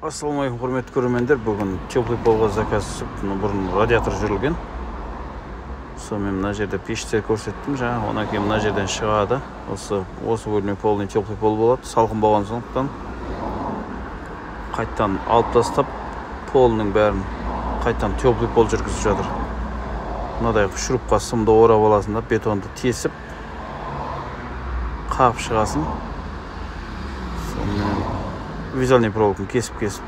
Ассалаумағалейкум, құрметті көрермендер. Бүгін теплый полға заказ түсіп, бұрын радиатор жүрілген. Сонымен мына жерде пештер көрсеттім жаңа, одан кейін мына жерден шығады. Осы бөлме полный теплый пол болады. Салқын болған сондықтан қайттан алып тастап, полының бәрін қайттан теплый пол жүргізіп жатыр. Мынадай шурупқа сымды орап аласың да, бетонды тесіп қағып шығасың. Сонымен вязальный проволоканы кесіп-кесіп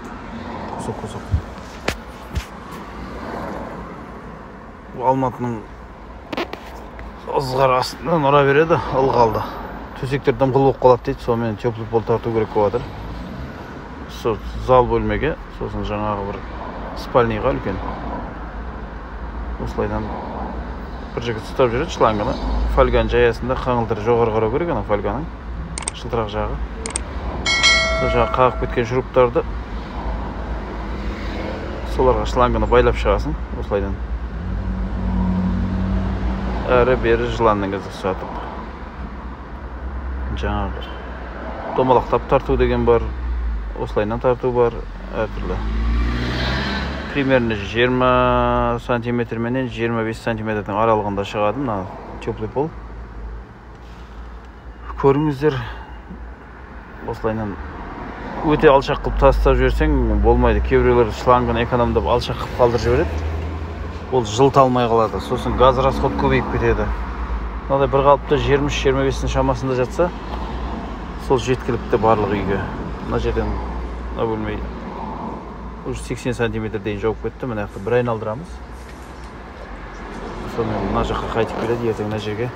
кусок-кусок. Алматының ызғар астынан ұра береді, ылғалды. Төсектер дымқыл болып қалады дейді, сонымен теплый пол тарту керек болып жатыр. Сол зал бөлмеге, сосын жаңағы бір спальныйға үлкен. Осылайдан бір жігіт ұстап жүреді шланганы. Фольганы жаясында қаңылтыр жоғары қарау керек, ана фольганың жылтырақ жағы. Сол жағы қағып кеткен шуруптарды соларға шланганы байлап шығасың осылайдан. Әрі бері жыланның ізі ұқсатып. Жаңағы домалақтап тарту деген бар, осылайынан тарту бар, әртүрлі. Примерно 20 сантиметр менен 25 сантиметрдің аралығында шығады мына теплый пол. Көріңіздер, осылайынан өте алшақ қылып тастап жіберсең болмайды. Кейбіреулер шлангын экономдап алшақ қылып қалдырып жібереді. Ол жылыта алмай қалады. Сосын газ расход көбейіп кетеді. Мынадай бір қалыпты 23-25-тің шамасында жатса, сол жеткілікті барлық үйге. Мына жерден мына бөлме уже 80 сантиметр дейін жауып кетті. Мына жақты бір айналдырамыз. Сонымен мына жаққа қайтып келеді. Ертең мына жерге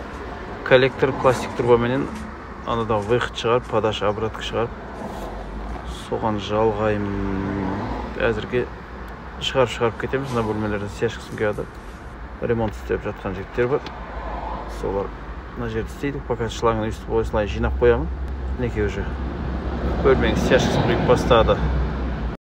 коллектор пластик трубаменен анадан выход шығарып, подача обратка шығарып, соған жалғаймын. Әзірге шығарып кетеміз. Мына бөлмелерден стяжкасын құяды. Ремонт істеп жатқан жігіттер бар. Солар мына жерді істейді. Пока шлангын өйстіп осылай жинап қоямын. Мінекей уже бөлменің стяжкасын құйып бастады.